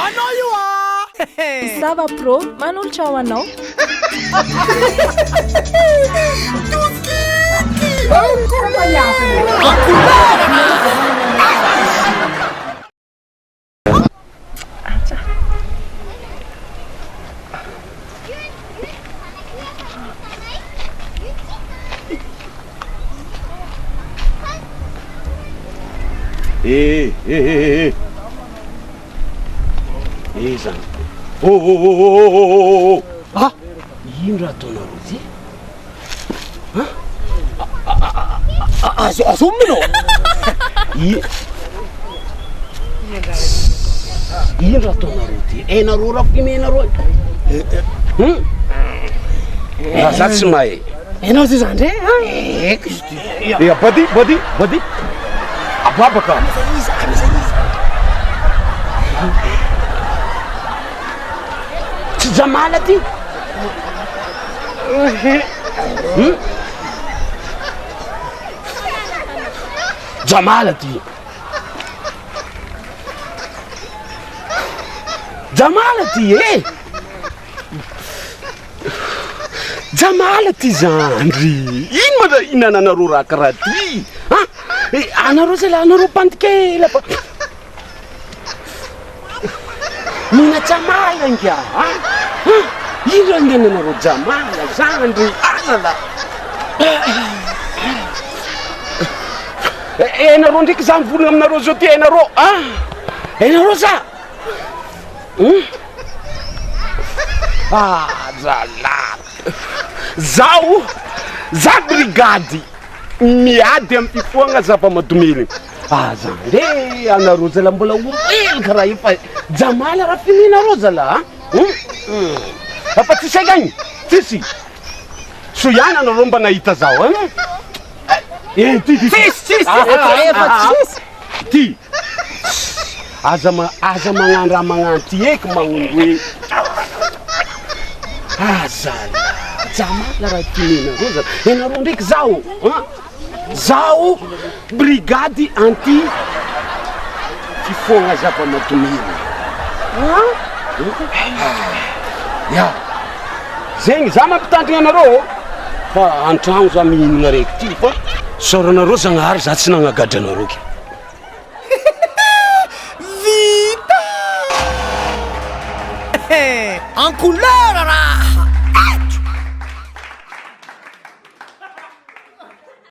Anao io ah! Sava Pro manolotra ho anao. Eh, eh, eh, eh. Eh zany. Oh, oh, oh, oh, oh, oh, oh. Ah, ino raha ataonareo ty? Azo azo minao. I Ino raha ataonareo ty? Hainareo raha fimenareo. Hum? Raha za tsy mahay. Hainao ty zandry e? Haiko izy ty. Ya, body, body, body. Ababaka. Tsy jamala ty. Hmm? Jamala ty. Jamala ty e. Jamala ty zandry. Ino ma inananareo raha karaha ty? Ha? Eh, anareo zalahy anareo mpandikela fa Mila jamala ingahy a! Ino raha niainanareo jamala zandry aza la! Hainareo ndraiky za mivolagna aminareo zao ty hainareo a! Hainareo za? Hum? Ah zalahy! Zaho, za brigady miady amin'ny fifohagna zava-mahadomelina. Aza nde anareo zala mbola olo hely karaha io fa jamala raha fininareo zala a hum fa tsisy haika agny tsisy soa ihany anareo mba nahita zaho an eh ty ty Tsisy, tsisy, efa tsisy. ty aza ma aza magnano raha magnano ty eky magnondro hoe aza jamala raha tininareo zala ianareo ndraiky zaho an Zaho brigady anti fifohagna zava-mahadomelina. Ya, zegny za mampitandrigna anareo fa an-tragno za mihinagna araiky ty fa isaoranareo Zagnahary za tsy nagnagadra anareo ke. Vita! En couleur raha!